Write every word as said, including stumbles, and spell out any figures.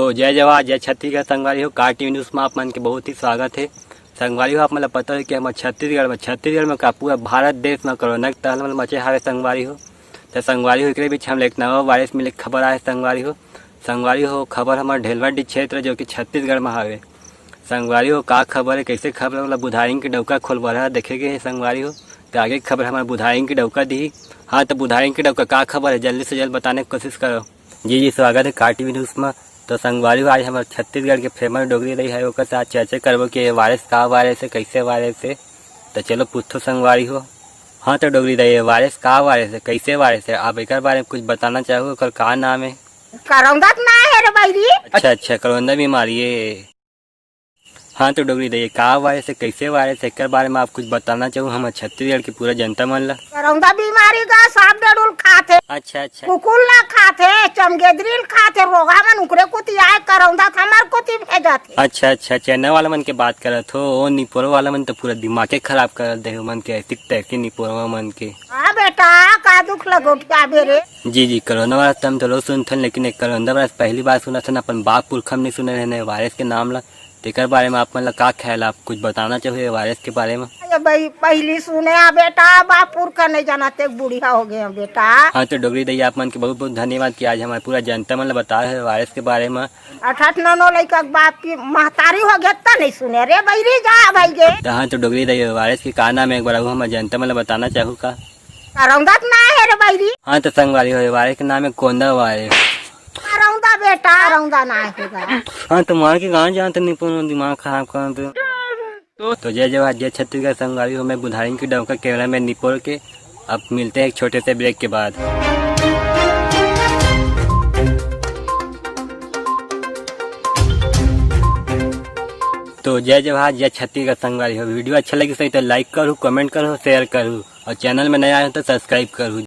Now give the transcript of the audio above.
तो जय जवान, जय छत्तीसगढ़ संगवारी हो। कार टीवी न्यूज़ में आप मन के बहुत ही स्वागत है। संगवारी हो, आप मन ला पता हो कि हमर छत्तीसगढ़ में, छत्तीसगढ़ में का पूरा भारत देश में कोरोना के तहलमल मचे हावे संगवारी हो। तो संगवारी हो, एकरे बीच हम एक नवा वायरस मिले के खबर आए संगवारी हो। संगवारी हो, खबर हमर ढेलवाडी क्षेत्र जो कि छत्तीसगढ़ में हावे। संगवारी हो, का खबर है, कैसे खबर है, ओला बुधारिन के डौका खोलबरहा देखे गे हे संगवारी हो। तो आगे के खबर हमर बुधारिन के डौका दिही। हाँ, तो बुधारिन के डौका का खबर है, जल्दी से जल्द बताने की कोशिश करो। जी जी, स्वागत है कार टीवी न्यूज़ में। तो संगवारी हो, आज हमर छत्तीसगढ़ के फेमस डोगरी दाई है, ओकर साथ चर्चा करबो कि ये वायरस का वायरस है, कैसे वायरस है। तो चलो पूछो संगवारी हो। हाँ तो डोगरी दाई, ये वायरस का वायरस है, कैसे वायरस है, आप एकर बारे में कुछ बताना चाहो, ओकर का नाम है? करौंदा तो ना है रे बहिरी। अच्छा अच्छा, करौंदा बीमारी है। हाँ तो डोगरी दाई, ये का वायरस है, कैसे वायरस है, एकर बारे में आप कुछ बताना चाहो हमर छत्तीसगढ़ के पूरा जनता मन ला? करौंदा बीमारी गा सांप डेड़ुल खाथे। अच्छा अच्छा। कुकुर ला खाथे, चमगेदरी ल खाथे, रोगहा मन उकरे कोती आए, करौंदा त हमर कोती भेजत हे। अच्छा अच्छा, चाइना वाला मन के बात करत हो, ओ निपोरवा वाला मन तो पूरा दिमागे खराब कर दे मन के, ऐसी तैसी निपोरवा मन के। हाँ बेटा, का दुख लगोटियाबे रे। जी जी, कोरोना वायरस तो हम तो रोज सुनथन, लेकिन एक कोरोना वायरस पहली बार सुनत हन, अपन बाप पुरखा मन नहीं सुने रहन वायरस के नाम ला। तेकर बारे में आप मन ला का ख्याल, आप कुछ बताना चाहो ये वायरस के बारे में? अरे भाई, पहली सुने आ बेटा, बाप पुरखा नहीं जाना, ते बुढ़िया हो गए हैं बेटा। हाँ तो डोगरी दाई, आप मन के बहुत बहुत धन्यवाद कि आज हमारे पूरा जनता मन ला बता रहे हो वायरस के बारे में। अठ अठ नौ नौ लइका के बाप की महतारी हो गया, त नहीं सुने रे बहिरी, जा भाई गे। तो हाँ तो डोगरी दाई, वायरस के का नाम है, एक बार अउ हमर जनता मन ला बताना चाहो का? करौंदा त ना है रे बहिरी। हाँ तो संगवारी हो, वायरस के नाम है कोंदा वायरस। करौंदा बेटा, करौंदा ना है गा। हाँ तो मार के गाँव जानते नहीं, पूरा दिमाग खराब कर दे। तो, तो जय जवान, जय छत्तीसगढ़ संगवारी हो, मैं बुधारिन के डौका कैमरा मैन निपोर के। अब मिलते हैं एक छोटे से ब्रेक के बाद। तो जय जवान, जय छत्तीसगढ़ संगवारी हो, वीडियो अच्छा लगी सही तो लाइक करू, कमेंट करू, शेयर करू और चैनल में नया आए हो तो सब्सक्राइब करू।